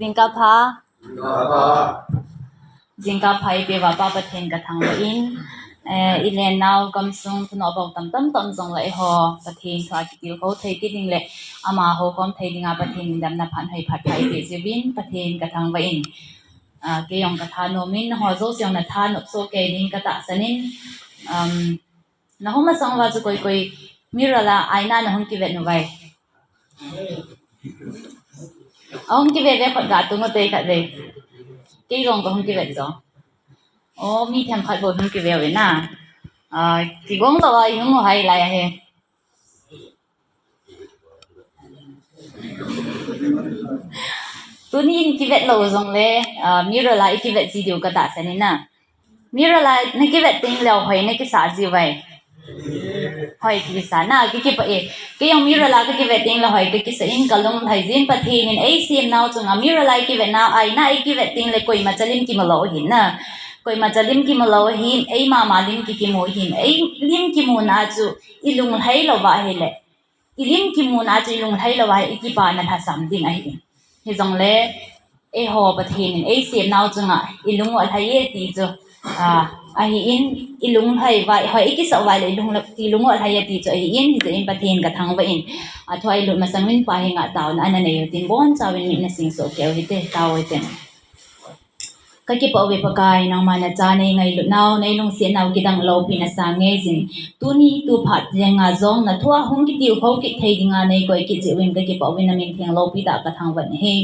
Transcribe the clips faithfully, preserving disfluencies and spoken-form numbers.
Jingkah pha. Jingkah pha. Jingkah pha. Ipi vah Pa Pathen kathangvah in, eh, ilen nau gamsung thunoh bou tamtah um jongle eiho Pathen thua kitilkhou thei kit ding le ama houkhom thei dinga Pathen in damna phat hoi phat pha eipeh jiuvin Pathen kathangvah in, ah, kei jong kathanom in, nangho jouse jong nathanop soh kei ding katahsan in, um, nahung masang uva chu koi koi mirror a aina nahung kivet uvem? Ahung kivet ve khat ga tung ute khat ve. Kei jong kahung kivet jo. O, mi themkhat bou hung kivet uve na. Ah, kigong lou a ihung u hai lai ahi. Tuni in kivet lou jongle, ah, mirror a ikivet ji diu katahsan in na. Mirror a nakivet tengle hoi nakisah jiuvem? Hoi kisa na, kikipah e. Kei jong mirror a kakivet tengle hoi kakisah in, kalunglhai jin. Pathen in eisem nau chunga mirror a ikivet nau, aina a ikivet tengle koimacha lim kimu lou ahin na. Koimacha lim kimu lou ahin, eimama lim kikimu ahin. Eilim kimuna chu ilunglhai louva ahile, ilim kimuna chu ilunglhai louva ikipana lhasam ding ahi. Hijongle eiho Pathen in eisem nau chunga ilung u alhai e ti chu, ah, ahin, ilunglhai uva, hoi ikisah uva le ilung, ilung u alhai e ti chu ahin, hijeh in Pathen kathangvah in, athua ilut masang uvin Pa henga taona ana nei utin, bonchauvin mi nasing soh keu hite, tao ute. Kakipah uve Pakai, nangma nacha neingailutnau, neilungsetnau kidang loupina sangei jin. Tuni tu phat jenga jong nathua hung kitilkhou kit thei dinga neikoi kit jeh uvin kakipah uvin, namin theng loupi tah kathangvah in ahi.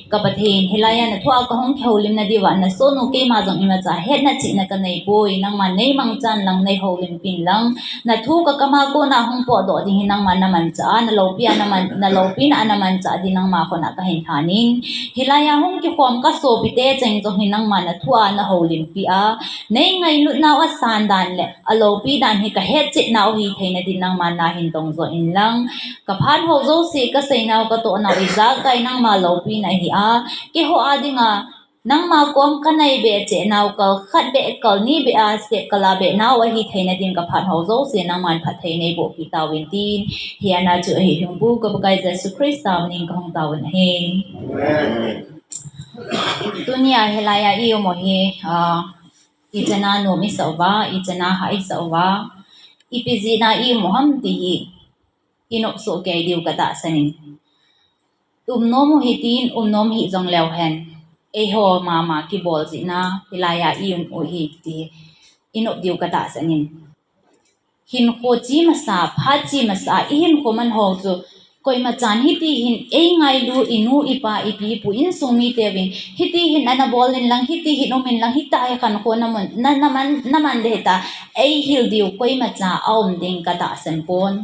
Ka Pathen, hilai a nathua kahung kihoulimna diuva nasohnu keima jong imacha hetna chihna kaneipoi, nangman neimangchan lang neihoulimpin lang. Nathu kakama kona hung potdoh ding hi nangman namanchah a, naloupi a naman, naloupina a namanchah ding nangma khut a kahin lhanin. Hilai a hung kikhom kasopite cheng jong hi nangman nathua nahoulimpi a, neingailutnau asan dan le aloupi dan hi kahetchetnau hitheina din nangman nahin tongjoh inlang. Kaphat ho jouse, kaseinau katohnau ijakai nangma loupina ahi a, keiho a dinga nangma kom kanaibe chehnau kal khat beh kal ni beh a, step kal a behnau ahitheina din kaphat ho jouse nangman phatthei neibohpi tauvin tin, hiche ana chu ahi Lhagao Pu ka Pakai Jesu Christa minin kahung taovin ahi. Tunia hilai a ium u hi, ah, ichan a nom isah uva, ichan a hah isah uva, ipi jeh a ium u ham ti hi inop soh kei diu katahsan in. Umnom u hitin, umnom hih jongleu hen, eiho mama kibol jeh a hilai a ium u hi ti inop diu katahsan in. Hinkho che masa, phat che masa, ihinkho man ho chu koimachan hiti hin eingailu, inu, ipa, ipi, ipu, insung miteuvin hiti hin ana bol inlang, hiti hin um inlang, hitia hi khankho naman, na, naman, naman ding hita, eihil diu koimacha aum ding katahsan pon.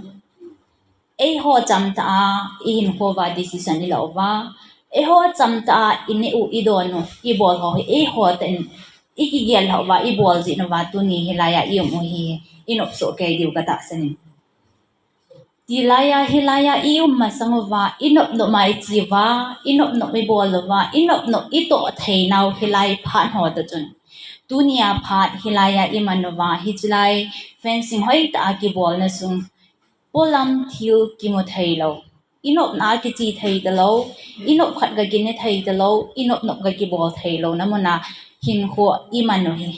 Eiho chamtah a ihinkho uva decision ilah uva, eiho chamtah a ineh u, idon u, ibol ho hi eiho tah in ikigel lhah uva, ibol jin uva, tuni hilai a ium u hi inop soh kei diu katahsan in. Tilai a, hilai a ium masang uva, inop nop a iche uva, inop nop ibol uva, inop nop itoh theinau hilai phat ho toh chun, tunia phat hilai a iman uva, hiche lai fencing hoitah a kibolna sung, polam thil kimu theilou, inopna a kiche thei talou, inop khat ga kine thei talou, inop nop ga kibol theilouna muna hinkho iman u hi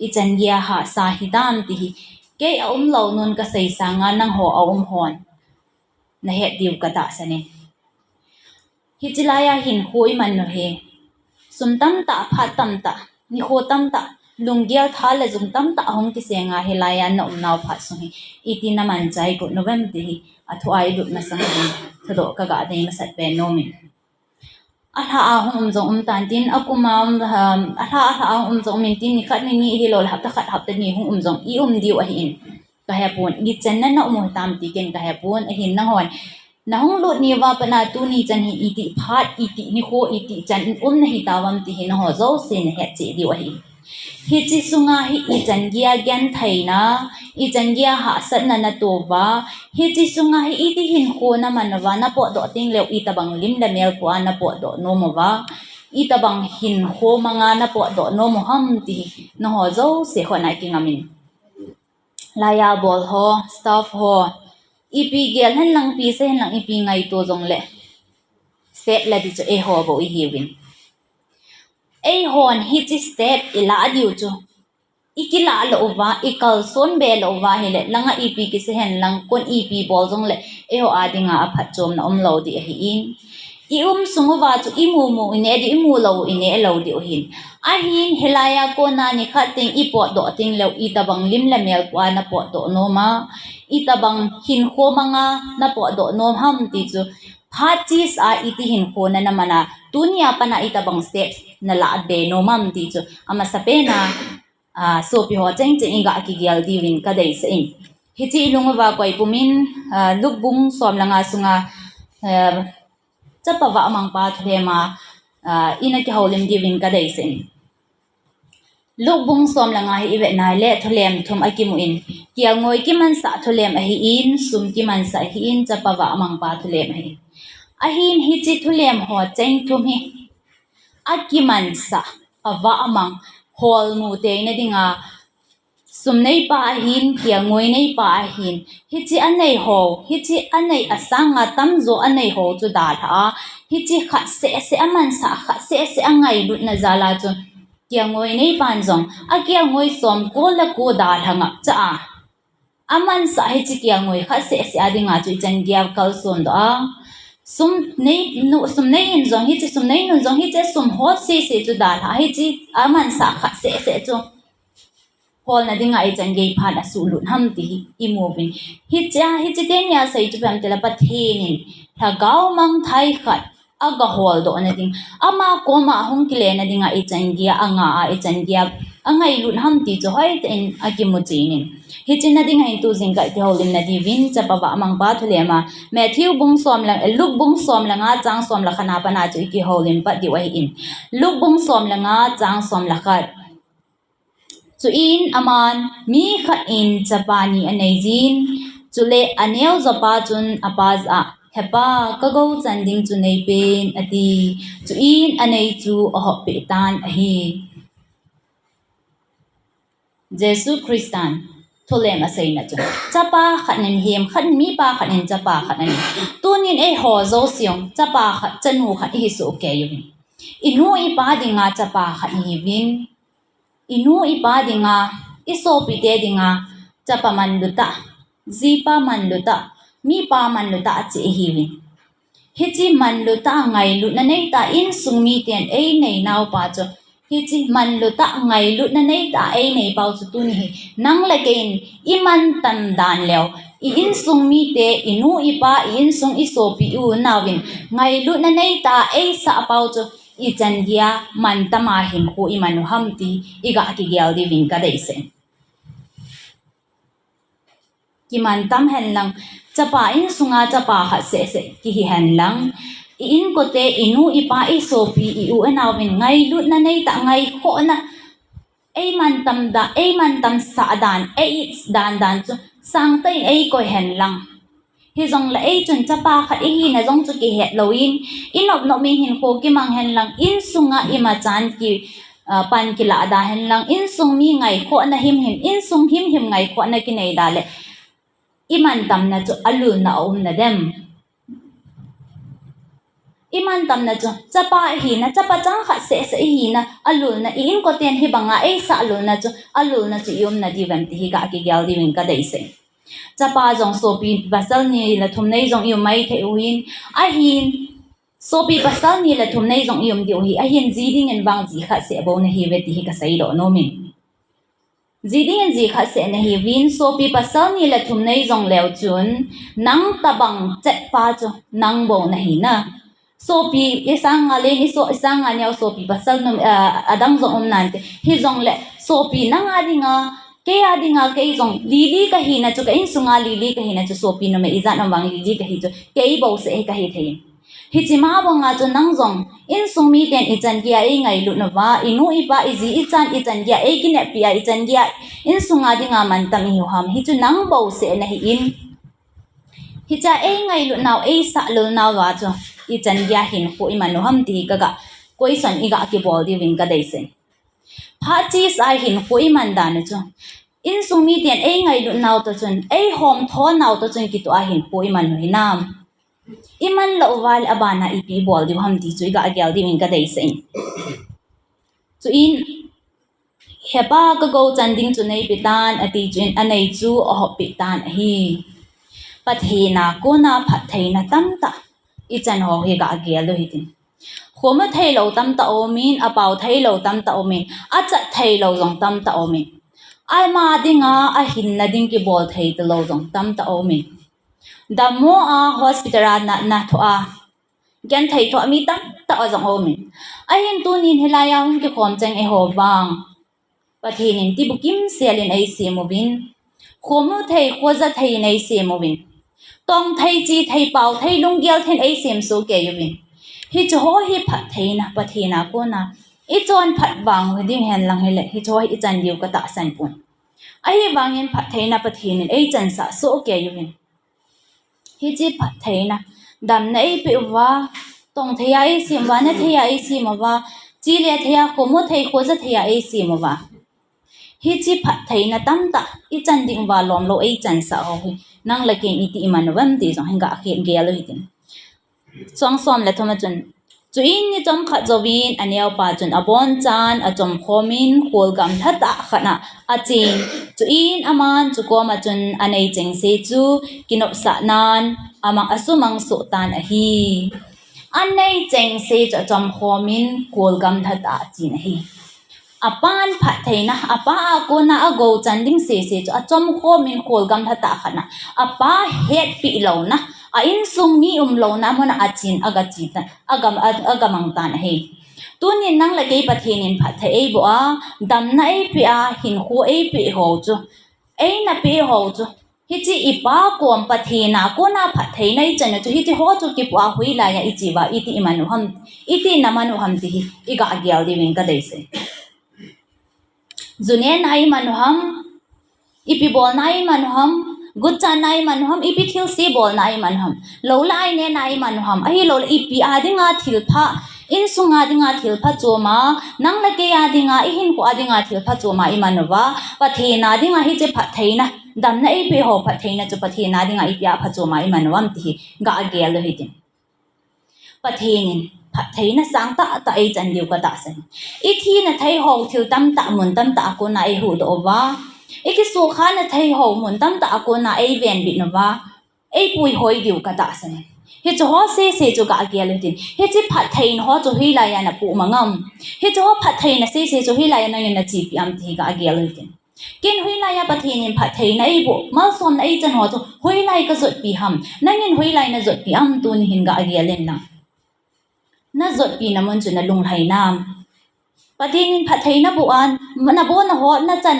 ichan geiya hahsa hitam ti hi kei aumlou nun kasei sanga nangho aum hon nahet diu katahsan in. Hiche lai a hinkho iman u hi, sum tamtah, phat tamtah, nikho tamtah, lunggel tha le jung tamtah ahung kiseng a, hilai a naumnau phat sung hi iti namanchah got uvem ti hi, athua ilut masang hin thudoh kaga nei masat pen nom in. Alha a hung um jong um tan tin, akum a um, alha, alha a hung um jong um in tin, nikhat nini hilou le hapta khat hapta ni hung um jong ium diu ahin, kahepon, ichan a naum u hitam ti ken kahepon, ahin nanghon nahung lut ni uva pat a tuni chan hi iti phat, iti nikho, iti chan um nahi tauvam ti hi nangho jouse nahet cheh diu ahi. Hiche sunga hi ichan geiya gentheina, ichan geiya hahsatna nato uva, hiche sunga hi iti hinkho naman uva, napotdoh tengleu itobang lim le mel pua napotdoh nom uva, itobang hinkho manga napotdoh nom u ham ti hi nangho jouse khut a kingam in. Laiya bol ho, staff ho, ipi gel henlang, ipi sei henlang, ipi ngaito jongle, step la di chu eiho bou ihiuvin. Eihon hiche step ilah diu chu, ikilah lou uva, ikalson be lou uva ahile, langa ipi kisei henlang, kon ipi bol jongle, eiho a dinga aphatchomna umlou di ahin. I um sung uva chu imu mu ineh diu, imu lou ineh lou diu ahin. Ahin hilaiya kona nikhat teng ipotdoh tengleu, itobang lim le mel pua napotdoh nom a, itobang hinkho manga napotdoh nom ham ti chu, phat chesa iti hinkho nana man a, tunia pat a itobang step nalah be nom ham ti chu, amasapena, sopi ho chengcheng iga kigel diuvin kadeisah in. Hiche ilung uva koi pumin, Luke bung som le nga sunga, chapa vahmangpa thulema, ina kihoulim diuvin kadeisah in. Luke bung som le nga hi ivet nale thulem thum akimun, kelngoi kimansah thulem ahin, sum kimansah ahin, chapa vahmangpa thulem ahin. Ahin hiche thulem ho cheng thum hi akimansah, avahmang, holmu teina dinga, sum neipa ahin, kelngoi neipa ahin. Hiche aneiho, hiche anei asanga tamjo aneiho chu dalha a, hiche khat sehseh amansah, khat sehseh angailutna jal a chu, kelngoi neipan jong akelngoi som ko le ko dalha ngapcha a, amansah hiche kelngoi khat sehseh a dinga chu ichan geiya kalsondoh a, sum nei in jong hiche, sum neinun jong hiche sum hot sese chu dalha a, hiche amansah khat sehseh chu holna dinga ichan gei phat asuhlut ham ti hi imuvin. Hichea, hiche teni a sei chu ipi ham itile Pathen in lhagao mangthai khat aga holdohna ding, ama koma hung kilena dinga ichan geiya anga a, ichan geiya angailut ham ti chu hoitah in akimu chenin. Hiche na dinga hin tu jingkah kihoulimna diuvin chapa vahmangpa thulema, Matthew bung som le, Luke bung som le nga chang som le khat na pat a chu ikihoulim pat diu ahin. Luke bung som le nga chang som le khat. Chuin aman, mi khat in chapa ni aneijin, chule aneo jopa chun apa jah a, Hepa, kagou chan ding chu neipen, ati. Chuin anei chu ahoppeh tan ahi. Jesu Christan thulem aseina chu, chapa khat in hem khat, mipa khat in chapa khat anei. Tunin eiho jouse jong chapa khat, chanu khat ihi sohkei uvin. Inu ipa dinga chapa khat ihiuvin. Inu ipa dinga, isopite dinga, chapa manlutah, jipa manlutah, mipa manlutah cheh ihiuvin. Hiche manlutah ngailutna neitah a insung miten einei naupa chu, hiche manlutah ngailutna neitah a einei pau chu tuni hi nang le kei in imantam dan leu, i insung mite, inu ipa, i insung isopi iunauvin ngailutna neitah a eisah pau chu ichan geiya mantam a hinkho iman u ham ti iga kigel diuvin kadeisah in. Kimantam henlang, chapa insunga chapa khat sehseh kihi henlang, i inkote, inu ipa, isopi, i u inauvin ngailutna neitah, ngaikhohna, eimantam da, eimantamsah dan, eidan dan chu sangtah in eikoi henlang. Hijongle eichun chapa khat ihina jong chu kihet louvin, inop nop in hinkho kimang henlang, insunga imachan ki, pan kilah da henlang, insung mi ngaikhohna himhim, insung himhim ngaikhohna kinei da le, imantamna chu alulna aumna dem? Imantamna chu chapa ihina, chapa chang khat sehseh ihina alulna, i inkoten hibanga eisah lulna chu alulna chu iumna diuvem ti hi ga kigel diuvin kadeisah in. Chapa jong sopi pasal ni le thum nei jong ium maithei uvin, ahin sopi pasal ni le thum nei jong ium diu ahi, ahin ji dingin vang ji khat seh bou nahiuve ti hi kaseidoh nomin. Ji dingin ji khat seh nahiuvin, sopi pasal ni le thum nei jongleu chun, nang tobang chetpa chu nang bou nahina. Sopi isanga len, iso, isanga neo sopi pasal num, adang jong um nante. Hijongle sopi nanga dinga, kei a dinga kei jong lili kahina chu, ka insunga lili kahina chu, sopi numei ijat um vang lili kahi chu kei bouseh hi kahi thei in. Hiche ma banga chu nang jong insung miten ichan geiya eingailut uva, inu ipa, iji ichan ichan geiya eikineppi a, ichan geiya insunga dinga mantam ihiu ham, hichu nang bouseh nahi in. Hichea eingailutnau, eisah lulnau uva chu ichan geiya hinkho iman u ham ti hi kaga question iga kibol diuvin kadeisah in. Phat chesa hinkho iman dan u chu, insung miten eingailutnau toh chun, eihomthonau toh chun kitoh a hinkho iman u hinam? Iman lou uva le abana ipi ibol diu ham ti chu iga gel diuvin kadeisah in. Chuin, He pa, kagou chan ding chu neipe tan, ati chuin anei chu ahoppeh tan ahi. Pathen a kona phattheina tamtah ichan ho hi ga gel u hitin. Khomu theilou tamtah aumin, apao theilou tamtah aumin, achat theilou jong tamtah aumin, ama dinga ahinna ding kibol thei talou jong tamtah aumin, dammo a hospital a natna thoh a, genthei thoh mi tamtah jong aumin, ahin tunin hilai a hung kikhom cheng eiho vang Pathen in tibukim selin eisem uvin, khomu thei khoja thei in eisem uvin, tong thei, che thei, pao thei, lunggel thei in eisem soh kei uvin, hicheho hi phattheina, Pathen a kona ichonphat vang u ding henlang hile hicheho hi ichan diu katahsan pon. Ahivangin phattheina Pathen in eichansah soh kei uvin, hiche phattheina, damna eipeh uva, tong thei a eisem uva, na thei a eisem uva, che le thei a, khomu thei khoja thei a eisem uva, hiche phattheina tamtah ichan ding uva lomlou eichansah ho hi nang le kein iti iman uvem ti jong hin ga gel u hitin. Chuin ni chomkhat jouvin aneopa chun abonchan achomkhomin kholgam lhatah khat a achen, chuin aman chukoma chun anei chengse chu kinopsahnan asumang soh tan ahi. Anei chengse chu achomkhomin kholgam lhatah a achen ahi. Apan phattheina, apa a kona agou chan ding sese chu achomkhomin kholgam lhatah khat a, apa hetpeh louna, a insung mi umlouna muna achen, aga che tan, aga, aga mang tan ahi. Tunin nang le kei Pathen in phatthei eiboh a, damna eipeh a, hinkho eipeh ho chu, eina peh ho chu, hiche ipa kom Pathen a kona phattheina ichan u chu, hicheho chu kipoh a hoilai a iche uva iti iman u ham, iti naman u ham ti hi iga gel diuvin kadeisah. Ju nena iman u ham, ipi bolna iman u ham, gotchanna iman u ham, ipi thilse bolna iman u ham, lou le ai nena iman u ham, ahiloule ipi a dinga thilpha, insung a dinga thilpha choma, nang le kei a dinga, ihinkho a dinga thilpha choma iman uva, Pathen a dinga hiche phattheina, damna eipeh ho phattheina chu Pathen a dinga ipi a phachoma iman u ham ti hi ga gel u hitin. Pathen in phattheina sangtah tah eichan diu katahsan. Ithina thei ho thil tamtah mun tamtah a kona eihuhdoh uva, ikisuhkhana thei ho mun tamtah a kona eivenbit uva, eipuihoi diu katahsan. Hicheho sese chu ga gel u hitin. Hiche phattheina ho chu hoilai a napoh mang am? Hicheho phattheina sese chu hoilai a nangin nachepi am ti hi ga gel u hitin. Ken hoilai a Pathen in phattheina eiboh, malsomna eichan ho chu hoilai kajotpi ham? Nangin hoilai najotpi am tuni hin ga gel in lang. Najotpina mun chu nalunglhai nam? Pathen in phattheina boh a, nabohna ho, nachan,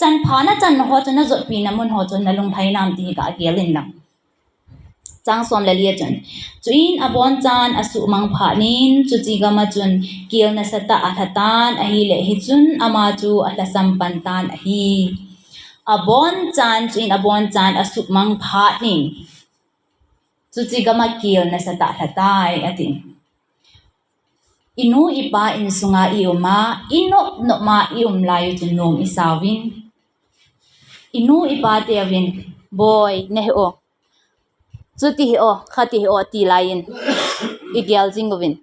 chanpha nachanna ho chu najotpina mun ho chu nalunglhai nam ti hi ga gel in lang. Chuin abonchan asuhmang phatnin, chuche gama chun kel nasatah alhatan ahile, hichun ama chu alhasam pan tan ahi. Abonchan, chuin abonchan asuhmang phatnin, chuche gama kel nasatah alhatai, ati. Inu ipa insunga ium a, inop nop a ium lai u chu nom isauvin. Inu ipa teuvin, boi, nahe o, chuti hih o, khati hih o, ti laiyin igel jing uvin.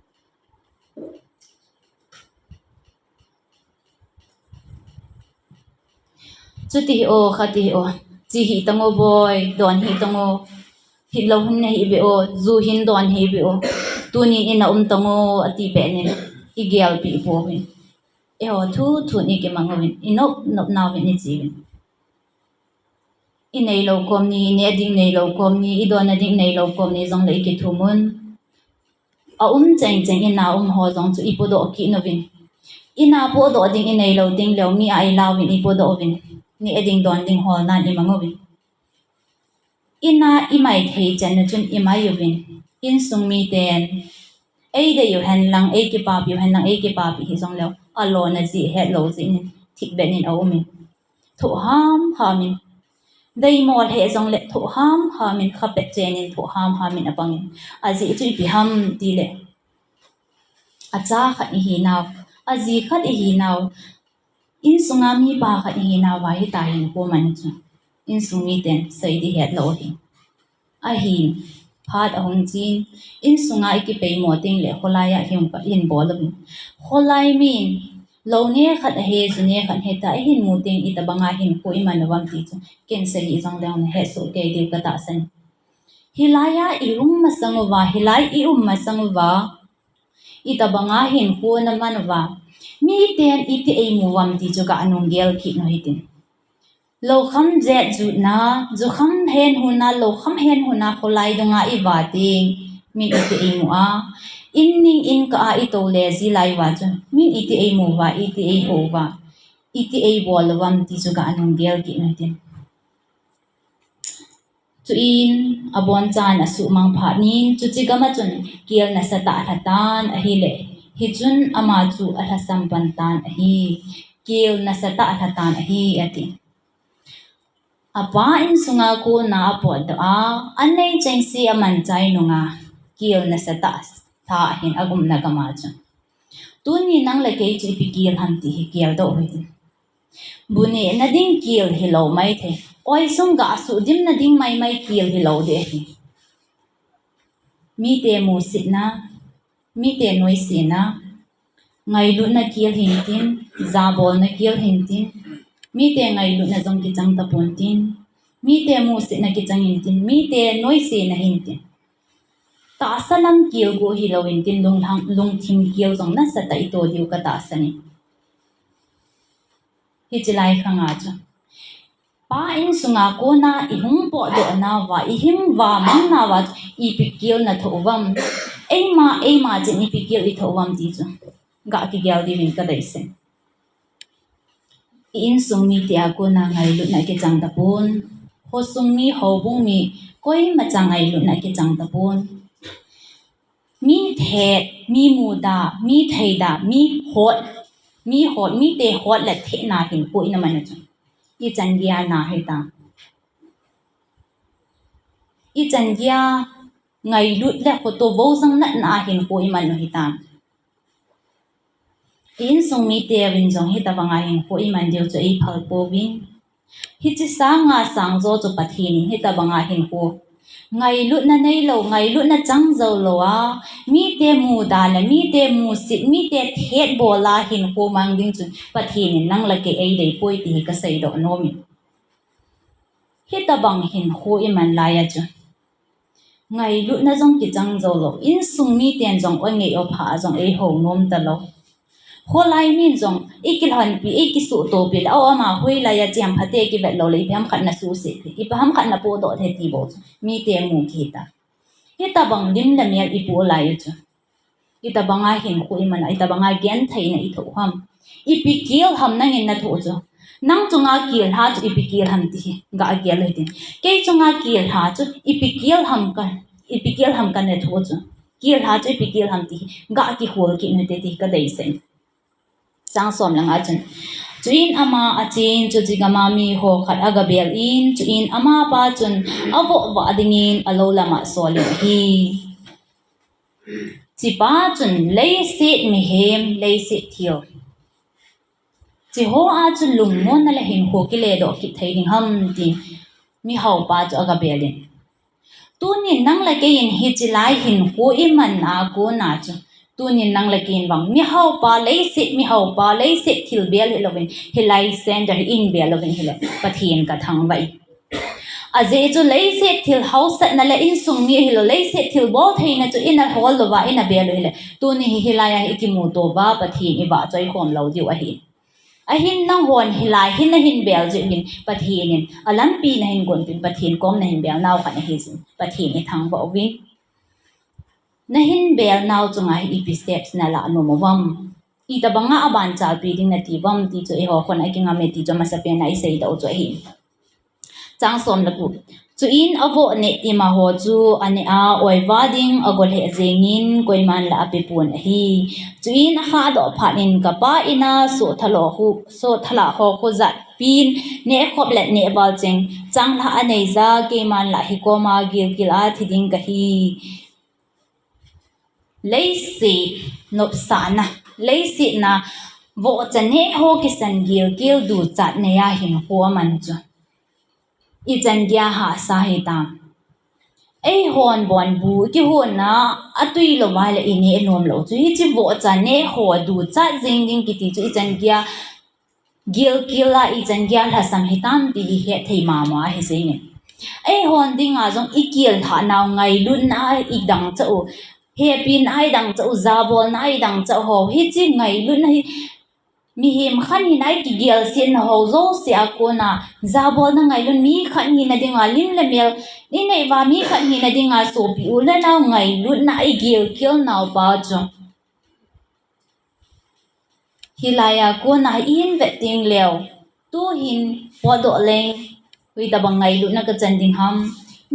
Chuti hih o, khati hih o, che hih tan o boi, don hih tan o, hitlou hin nahi ve o, ju hin don hih ve o, tunin ina um tan o, ati pet in igelpeh pouvin. Eiho thuthun ikimang uvin, inop nop nauvin iche uvin. Ineilou kom ni, ineh ding neilou kom ni, idonna ding neilou kom ni jongle ikithum un. Aum cheng cheng ina um ho jong chu ipodoh kit uvin. Ina podoh ding ineilou ding leu mi a ilauvin ipodoh uvin. Neh ding don ding holnan imang uvin. Ina imai thei chan u chun imai uvin. Insung miten eidei u henlang, eikipapi u henlang, eikipapi hijongleu, alona jeh hetlou jeh in thipbeh in aumin, thoh hamham in, deimo lheh jongle thoh hamham in, khapet chen in thoh hamham in apangin, ajeh chu ipi ham tile, acha khat ihinau, aji khat ihinau, insunga mipa khat ihinauva hita hinkho man chu insung miten sei ding hetlou ahi. Ahin, Phat ahung chin, insunga ikipeimo teng le kholai a hin, hin bol uvin. Kholai min, lou ne khat ahe, ju ne khat ahe ta, ahin mu teng itobanga hinkho iman uvem ti chu, ken sei hih jongleng nahet soh kei diu katahsan. Hilai a i um masang uva, hilai i um masang uva, itobanga hinkho naman uva, miten iti eimu uvem ti chu gah nunggel kit u hitin. Loukham jet jutna, jukham hen huna, loukham hen huna kholai dunga i va teng, min iti eimu a. In ning in kah a i to le ji lai uva chu, min iti eimu uva, iti eiho uva, iti eibol uvem ti chu gah nunggel kit u hitin. Chuin abonchan asuhmang phat in, chuche gam a chun kel nasatah alha tan ahile, hichun ama chu alhasam pan tan ahi, kel nasatah alha tan ahi, ati. Apa insunga kona apotdoh a, anei chengse amanchai nunga, kel nasatah alha ahin agumna gam a chun. Tuni nang le kei chu ipi kel ham ti hi geldoh u hitin. Bu nehna ding kel hilou maithei. Oisung gah suhdimna ding maimai kel hilou ding ahi. Mite musitna, mite noisena, ngailutna kel hintin, jabolna kel hintin, mite ngailutna jong kichang tapon tin, mite musitna kichang hintin, mite noisena hintin. Tahsa lam kel go hilou intin, lunglhang, lungthim kel jong nasatah ito diu katahsan e. Hiche lai khanga chu, pa insunga kona ihung potdoh nauva, ihung vamang nauva chu ipi kel nathoh uvem? Eima, eima chun ipi kel ithoh uvem ti chu gah kigel diuvin kadeisah e. I insung mite a kona ngailutna kichang tapon. Khosung mi, houbung mi, koimacha ngailutna kichang tapon. Mi thet, mi muda, mi theida, mi hot, mi hot, mite hot le thetna hinkho inaman u chu, ichan geiya na hitam? Ichan geiya ngailut le khoto vojang natna hinkho iman u hitam? I insung mite uvin jong hitobanga hinkho iman diu chu eiphal pouvin. Hiche sanga sangjo chu Pathen in hitobanga hinkho, ngailutna neilou, ngailutna chang jou lou a, mite muda le mite musit, mite thet bol a hinkho mang ding chun Pathen in nang le kei eidei poi ti hi kaseidoh nom in. Hitobang hinkho iman lai a chu, ngailutna jong kichang jou lou, insung miten jong oi ngei o pha a jong eiho nom talou. Kholai min jong eikilhonpi, eikisuhtopi le, o ama hoilai a chemphate kivet lou le, ipi ham khat nasuhset thei, ipi ham khat napohdoh thei ti bou chu mite mu kit a. Hitobang lim le mel ipoh lai u chu, itobanga hinkho iman a, itobanga gentheina ithoh ham? Ipi kel ham nangin nathoh chu? Nang chunga kelha chu ipi kel ham ti hi gah gel u hitin. Kei chunga kelha chu ipi kel ham ka, ipi kel ham kana thoh chu? Kelha chu ipi kel ham ti hi gah kihol kit u hite ti kadeisah in. Chang som le nga chun, chuin ama achen, chuche gam a miho khat agabel in, chuin amapa chun avoh vah dingin alou lam a sol in ahi. Chepa chun leiset mihem, leiset thil, cheho a chu lungmonna le hinkho kiledoh kit thei ding ham ti mihaopa chu agabel in. Tunin nang le kei in hiche lai hinkho iman a kona chu, tunin nang le kei in vang mihaopa leiset, mihaopa leiset thil bel hilouvin, hilai center hi in bel louvin hile, Pathen kathangvah e. Ajeh chu leiset thil haosatna le insung mi ahilou, leiset thil bol theina chu ina hol louva, ina bel u hile, tuni hi hilai a hi ikimuto uva Pathen ivahchoi khom lou diu ahi. Ahin nanghon hilai hin nahin bel jeh uvin, Pathen in alampi nahin gonpin, Pathen kom nahin bel nau khat nahi jeh in Pathen ithangvah uvin. Nahin bel nau chunga hi ipi steps nalah nom uvem? Itobanga abanchalpi ding nati uvem ti chu eiho khun akingam e ti chu amasapen a iseidoh u chu ahi. Chang som le gup. Chuin avoh neh ima ho chu aneh a, oiva ding ago lheh jengin koiman la apepon ahi. Chuin akhahdoh phat in, kapa in a soh thalou khu, soh thalah ho khu jatpin nehkhop le nehval cheng, changlhah aneija keiman la hikoma gilgil a thi ding kahi. Leiset nopsahna, leiset na vohcha neh ho kisan gilgil duchat neiya hinkho aman chu, ichan geiya hahsa hitam? Eihon bonbu kihonna atui lou vale ineh nom lou chu hiche vohcha neh ho duchat jing ding kiti chu ichan geiya gilkel a ichan geiya lhasam hitam ti hi hetthei mama ahi jengin. Eihon dinga jong igel lhah nau ngailutna a idang chah u, hepina a idang chah u, jabolna a idang chah u ho hiche ngailutna hi mihem khat hina a ikigel setna ho jouse a kona jabolna ngailun mi khat hina dinga lim le mel inei uva mi khat hina dinga sopi u le nau ngailutna a igilkel nau pa chu hilaiya kona ihin vet ding leu tuhin potdoh leng hoitobang ngailutna kachan ding ham,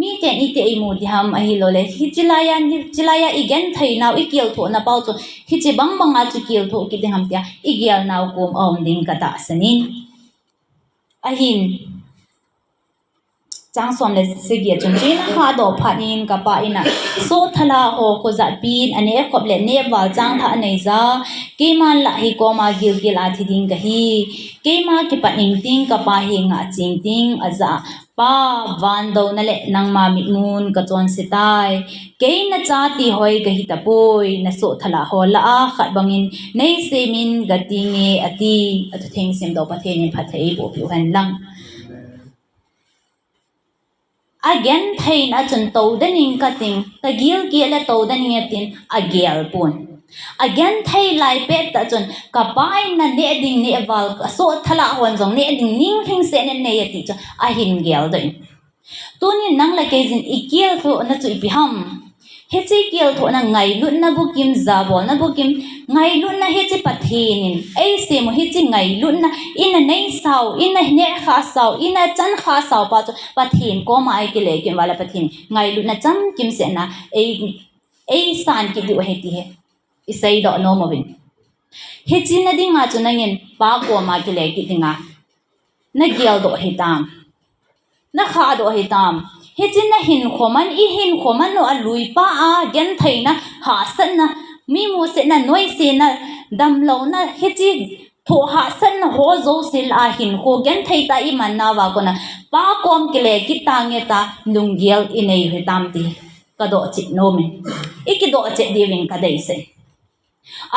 miten iti eimu ding ham ahiloule hiche laiya, hiche laiya igenthei nau ikelthohna pau chu hiche bangbanga chu kelthoh kit ding ham tia igel nau kom aum ding katahsan in. Ahin chang som le sagi a chun chuin ahahdoh phat in kapa ina soh thalah ho khojahpin aneh khop le neh val changlhah aneija, keiman lah hikoma gilkel a thi ding kahi, keima kipat in ting kapa henga cheng ting ajah a, Pa, van douna le nangma mitmun kachonse tai, kei nacha tihoi kahi tapoi, nasoh thalah ho lah a khat bangin neisemin gatinge ati. Athutheng simdoh Pathen in phatthei eibohpeh u hen lang. Agentheina chun tou den ing kating, kagilkel le tou den ing atin agel pon. Agenthei lai pettah chun kapa in naneh ding neh val, asoh thalah hon jong neh ding ninglhingset in nei ati chu ahin geldoh in. Tunin nang le kei jin ikelthohna chu ipi ham? Hiche kelthohna ngailutna bukim, jabolna bukim, ngailutna hiche Pathen in eisem u hiche ngailutna ina neisau, ina nehkhahsau, ina chankhahsau pa chu Pathen koma ikile kit uva le Pathen ngailutna chamkimsetna ei, eisan kit diu ahi ti hi iseidoh nom uvin. Hiche na dinga chu nangin pa koma kile kit dinga nageldoh hitam, nakhahdoh hitam? Hiche nahinkho man, ihinkho man u a luipa a gentheina, hahsatna, mi musetna, noisetna, damlouna, hiche thoh hahsatna ho jouse lah a hinkho genthei tah a iman nauva kona pa kom kile kit tange tia lunggel inei u hitam ti kadohchet nom in, ikidohchet diuvin kadeisah.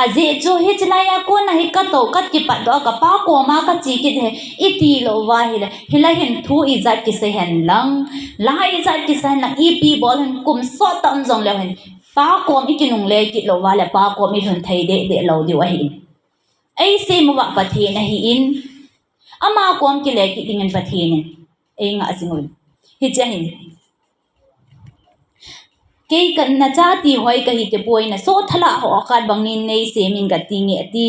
Ajeh chu hiche laiya kona hi katou, kakipatdoh a kapa koma kache kit hi iti lou uva ahile, hilai hin thu ijat kisei hen lang, la ijat kisei hen lang, ipi bol hen, kum sot tah um jongleu hen, pa kom ikinungle kit lou uva le pa kom ilhun thei dehdeh lou diu ahin. Eisem uva Pathen ahin, ama kom kile kit dingin Pathen in eingah jing uvin. Hiche ahin, kei ka, nacha tihoi kahi tapoi, nasoh thalah ho khat bangin neisemin gatinge ati.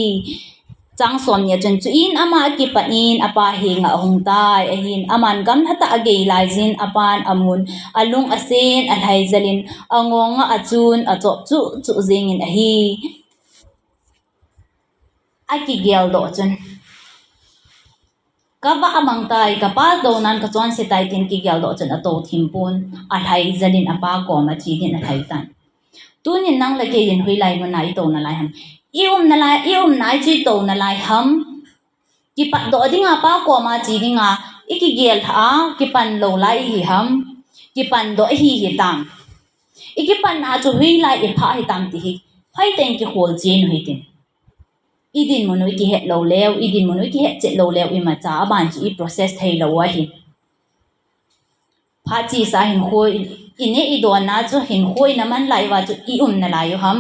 Chang somni a chun chuin ama akipat in apa henga ahung tai, ahin aman gamlha tah a agei laijin apan amun, alung asen, alhaijel in, angong a achun achop chuh chuh jengin ahi. Akigeldoh chun, kavah mang tai, kapa dounan kachonse tai tin kigeldoh chun atou thim pon, alhaijel in apa koma che din alhai tan. Tunin nang le kei in hoilai muna itou nalai ham? Iumna lai, iumna chu itou nalai ham? Kipatdoh dinga pa koma che dinga ikigel a kipan lou lai ihi ham? Kipandoh ihi hitam? Ikipatna chu hoilai iphah hitam ti hi hoitah in kikholchen u hitin. Idinmun u ikihet lou leu, idinmun u ikihetchet lou leu imacha aban chu i process thei lou u ahi. Phat chesa hinkho i, ineh idonna chu hinkho ina man lai uva chu ium nalai u ham?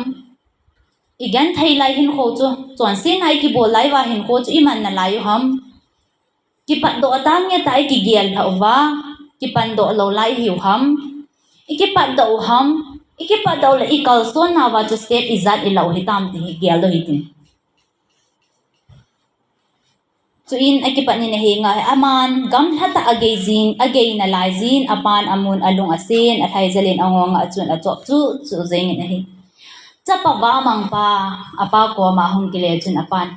Igenthei lai hinkho chu, chonsetna ikibol lai uva hinkho chu iman nalai u ham? Kipatdoh tange tia ikigel lhah uva, kipandoh lou lai ihiu ham? Ikipatdoh u ham? Ikipatdoh le ikalsonna uva chu step ijat ilah u hitam ti hi geldoh hitin. Chuin akipat in ahenga aman gamlha tah a agei jin, agei nalaijin, apan amun, alung asen, alhaijel in, angong a achun achop chuh chuh jengin ahi. Chapa vamangpa, apa koma hung kile chun apan,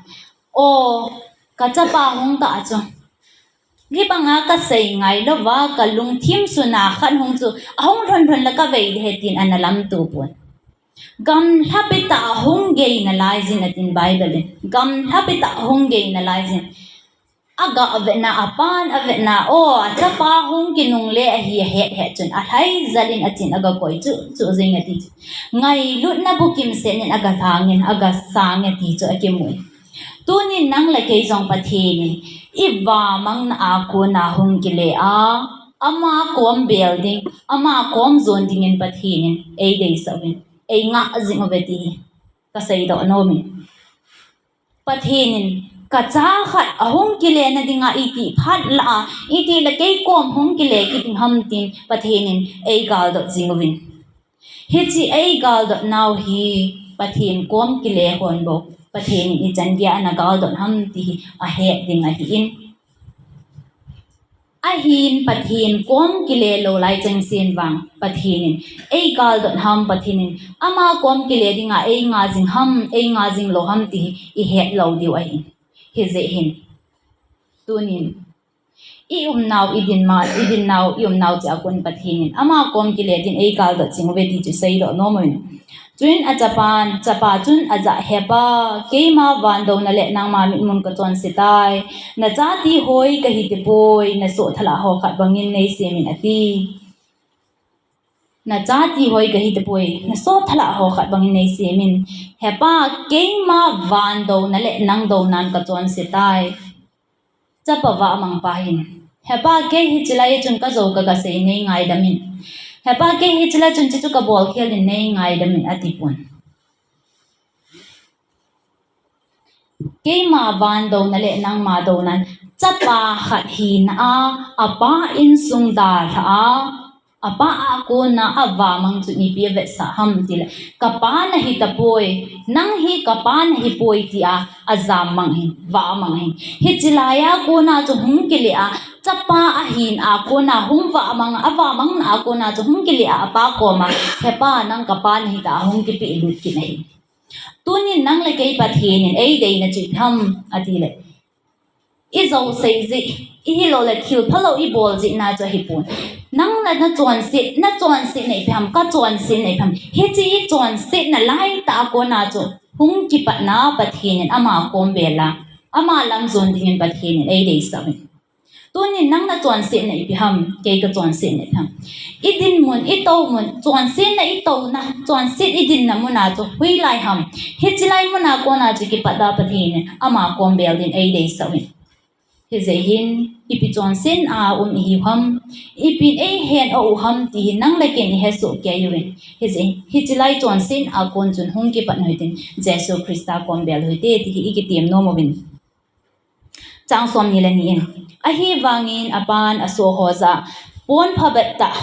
O, kachapa hung tah chu, hibanga kasei ngailouva kalungthim suna khat hung chu ahung lhun lhun le kavei ding ahi tin ana lamto pon. Gamlhapi tah a hung gei nalaijin atin Bible in. Gamlhapi tah a hung gei nalaijin. Aga vetna, apan avetna, o, achapa hung kinungle ahi ahet het chun, alhai jalin achin aga koi chu, chu jing ati chu. Ngailutna bukim senin aga thangin, aga sang ati chu akimun. Tunin nang le kei jong Pathen in, ivamangna a kona hung kile a, ama kom bel ding, ama kom jon dingin Pathen in, eideisah uvin, eingah jing uve ti hi, kaseidoh nomin. Pathen in, kacha khat ahung kile na dinga iti phat lah a, iti le kei kom hung kile kit ding ham tin Pathen in eigaldot jing uvin. Hiche eigaldot nau hi Pathen kom kile hon bou, Pathen in ichan geiya ana galdot ham ti hi ahet ding ahin. Ahin Pathen kom kile lou lai chengsen vang Pathen in eigaldot ham, Pathen in ama kom kile dinga einga jing ham, einga jing lou ham ti hi ihet lou diu ahin. Hijeh hin, tunin, i umnau, i dinma, i dinnau, i umnau cheh a kon Pathen in ama kom kile din eigaldot jing uve ti chu seidoh nom uvin. Chuin achapan, chapa chun ajah, Hepa, keima van douna le nangma mitmun kachonse tai. Nachate hoi kahi tapoi, nasoh thalah ho khat bangin neisemin ati. Nachate hoi kahi tapoi, nasoh thalah ho khat bangin neisemin. Hepa, keima van douna le nang dounan kachonse tai. Chapa vamangpa hin, Hepa, kei hiche lai chun kajou kagasei neingaidamin. Hepa, kei hiche lai chun chuchu kabol khelin neingaidamin, atipon. Keima van douna le nangma dounan, chapa khat hina a, apa insung dalha a, apa a kona avamang chu ipi avetsah ham tile, kapa nahi tapoi, nang hi kapa nahipoi tia ajam mang hin, vamang hin. Hiche laiya kona chu hung kile a, chapa ahin a kona hung vamang, avamangna a kona chu hung kile a, apa koma, Hepa, nang kapa nahi tia hung kipehlut kit ahi. Tunin nang le kei Pathen in eideina chu ipi ham atile, ijousei jeh, ihiloule thil phalou ibol jehna chu ahipon. Nang le nachonset, nachonsetna ipi ham, kachonsetna ipi ham. Hiche ichonsetna laitah a kona chu hung kipatna Pathen in ama kom bel a, ama lam jon dingin Pathen in eideisah uvin. Tunin nang nachonsetna ipi ham, kei kachonsetna ipi ham. Idinmun, itoumun, chonsetna itouna, chonset idinna muna chu hoilai ham. Hiche lai muna kona chu kipatna Pathen in ama kom bel din eideisah uvin. Hijeh hin, ipi chonsetna a um ihiu ham, ipin eihen u ham ti hi nang le keiin ihesoh kei uvin. Hijeh hin, hiche lai chonsetna a kon chun hung kipat u hitin, Jesu Christa kom bel u hite ti hi ikitem nom uvin. Chang somni le ni in, ahivangin apan asoh ho jah a, pon phabep tah,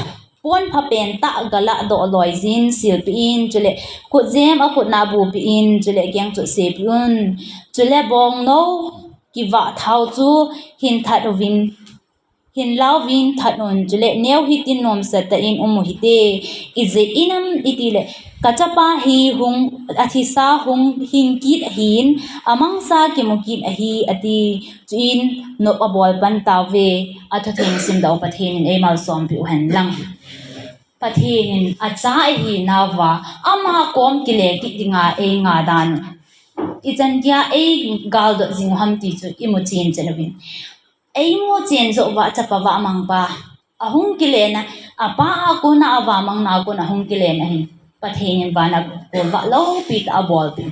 pon phapen tah galadoh loijin silpeh in, chule khutjem akhutna bupeh in, chule kengchot sepeh un, chule bongnou kivah thao chu hin that uvin, hin lauvin that un, chule neo hitin nomsatah in um u hite, ijeh inem itile, kachapa hi hung, athisa hung hing kit ahin, amangsa kimu kit ahi, ati. Chuin nop abol pan tauve, athutheng simdoh Pathen in eimalsompeh u hen lang. Pathen in acha ihinauva, ama kom kile kit dinga einga dan u, ichan geiya eigaldot jing u ham ti chu imu chen chen uvin. Eimu chen joh uva chapa vamangpa ahung kilena, apa a kona avamangna a kona hung kilena hin, Pathen in vana golvah loupi tah abolpeh.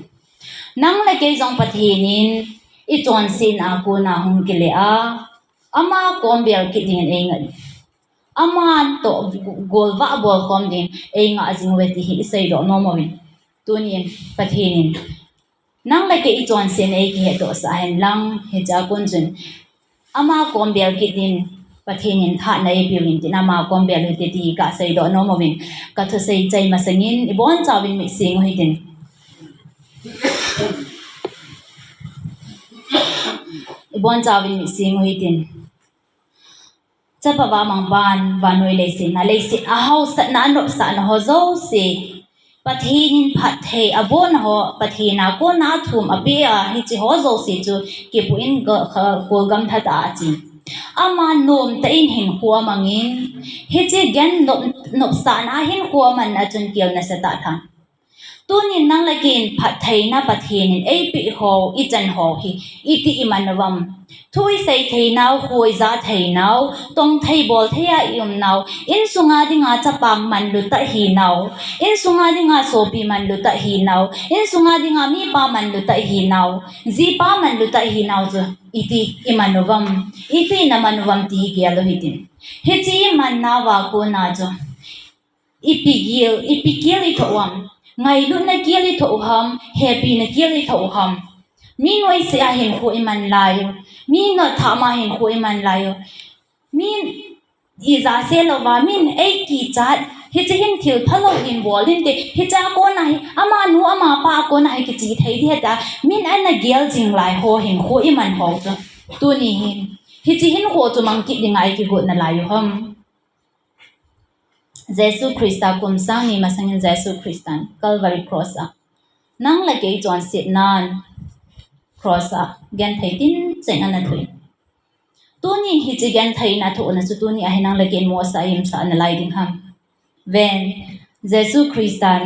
Nang le kei jong Pathen in ichonsetna a kona hung kile a, ama kom bel kit dingin einga, ama toh golvah bolkhom dingin einga jing uve ti hi iseidoh nom uvin. Tunin Pathen in nang le kei ichonsetna eikihettohsah hen lang, hichea kon chun ama kom bel kit din Pathen in thahatna eipeuvin tin, ama kom bel u hite ti kaseidoh nom uvin, kathusei chai masangin ibonchauvin mit seng u hitin. Ibonchauvin mit seng u hitin. Chapa vamangpan, vannoi leiset a, leiset a haosatna, anopsahna ho jouse, Pathen in phatthei abohna ho, Pathen a kona athum apeh a, hiche ho jouse chu kipuh in ga, kha, kholgam lhatah a achen. Ama nomtah in hinkho amangin, hiche gen nop, nopsahna hinkho amanna chun kel nasatah lhan. Tunin nang le kei in phattheina Pathen in eipeh ho, ichan ho hi iti iman uvam? Thu isei theinau, kho ija theinau, tong thei bol thei a iumnau, insunga dinga chapa manlu tah hinau, insunga dinga sopi manlu tah hinau, insunga dinga mipa manlu tah hinau, jipa manlu tah hinau chu iti iman uvam? Iti naman uvam ti hi gel u hitin. Hiche iman nauva kona chu ipi gel, ipi gel ithoh uvam? Ngailutna gel ithoh u ham, hepina gel ithoh u ham? Mi noise a hinkho iman lai u, mi nottham a hinkho iman lai u, mi ija se louva, min eikichat, hiche hin thil phalou hin bol hinte, hichea kona hi, amanu amapa a kona hi kiche thei ding ahi tia, min ana gel jing lai ho hinkho iman ho chu, tuni hin hiche hinkho chu mang kit dinga ikigot nalai u ham? Jesu Christa kum sang ni masangin Jesu Christan Calvary Cross a nang le kei chonsetnan cross a genthei tinchen ana thoh in. Tunin hiche gentheina thohna chu tuni a hi nang le kei in mosa a imsah nalai ding ham? Ven, Jesu Christan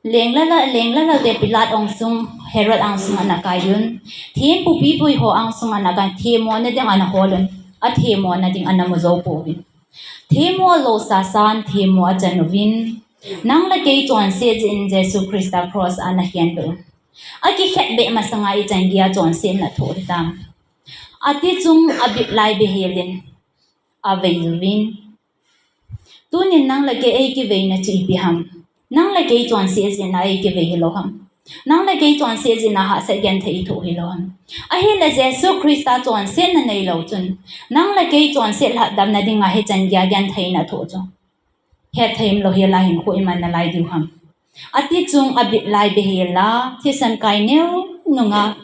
lenglala, lenglala te Pilat angsung, Herod angsung ana kai un. Thempu pipui ho angsung ana kai, themmona ding ana hol un. Athemmona ding ana mu jou pouvin. Themmo lou sasan, themmo achan uvin. Nang le kei chonset jeh in Jesu Christa cross a ana khendoh un. Akikhetbeh masanga ichan geiya chonsetna thoh hitam? Ati chung abit lai behel in avei uvin. Tunin nang le kei eikiveina chu ipi ham? Nang le kei chonset jeh in eikivei hilou ham? Nang le kei chonset jeh in hahsat genthei ithoh hilou ham? Ahile Jesu Christa chonsetna neilou chun, nang le kei chonset lhah damna dinga hichan geiya gentheina thoh chu hetthei umlou hela hinkho iman nalai diu ham? Ati chung abit lai behel a, thisan kai neo nunga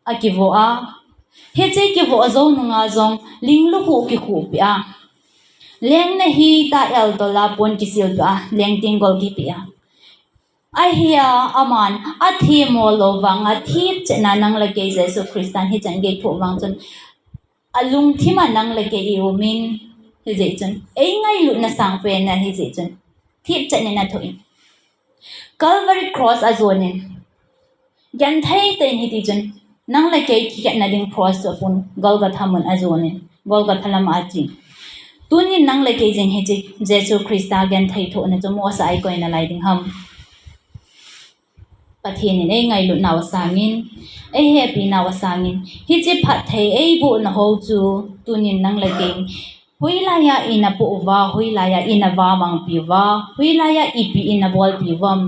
akivoh a, hiche kivoh jou nunga jong linglu khuh kikhuhpeh a, leng nahi ta eldol a pon kisilpeh a, leng tenggol kipeh a, ahia aman athemmo lou vanga thipchetna nang le kei Jesu Christan hichan gei thoh vang chun, alungthima nang le kei iumin, hijeh chun eingailutna sangpen a hijeh chun thipchet in athoh in, Calvary cross ajonin, genthei tah in hitichun nang le kei kikhetna ding cross chu apun, Golgotha mun ajonin, Golgotha lama achen. Tunin nang le kei jeng hiche Jesu Christa genthei thohna chu mosa a ikoi nalai ding ham? Pathen in eingailutnau asangin, eihepinau asangin, hiche phatthei eibohna ho chu tunin nang le kei hoilaiya ina poh uva, hoilaiya ina vamangpi uva, hoilaiya ipi ina bolpi uvam,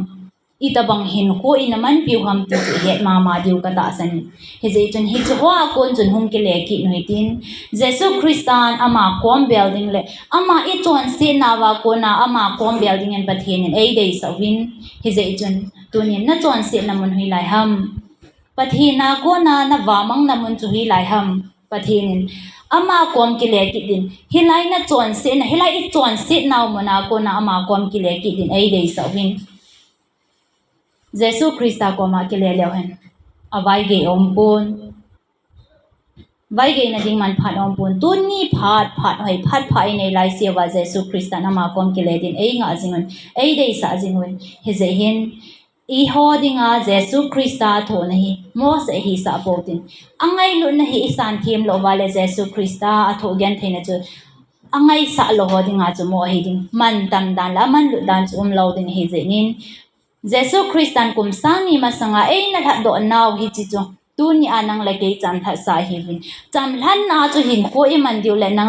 itobang hinkho ina manpiu ham ti chu ihet mama diu katahsan in. Hijeh chun hiche hoa kon chun hung kile kit u hitin, Jesu Christan ama kom bel ding le ama ichonsetnauva kona ama kom bel dingin Pathen in eideisah uvin. Hijeh chun tunin nachonsetna mun hoilai ham? Pathen a kona navamangna mun chu hoilai ham? Pathen in ama kom kile kit din, hilai nachonsetna, hilai ichonsetnau muna kona ama kom kile kit din eideisah uvin. Jesu Christa koma kile leu hen avaigei aumpon, vaigeina ding manphat aumpon. Tuni phat, phat hoi, phat pha inei laiseuva Jesu Christan ama kom kile din eingah jing un, eideisah jing uvin. Hijeh hin eiho dinga Jesu Christa thohna hi mosa a ihisah pou tin, angailutna hi isan them louva le Jesu Christa athoh gentheina chu angaisah lou ho dinga chu mo ahi ding, mantam dan le amanlut dan chu umlou ding ahijeh in, Jesu Christan kum sang ni masanga eina lhatdoh nau hiche chu tunia nang le kei chamlhatsa ahiuvin. Chamlhatna chu hinkho iman diu le nang le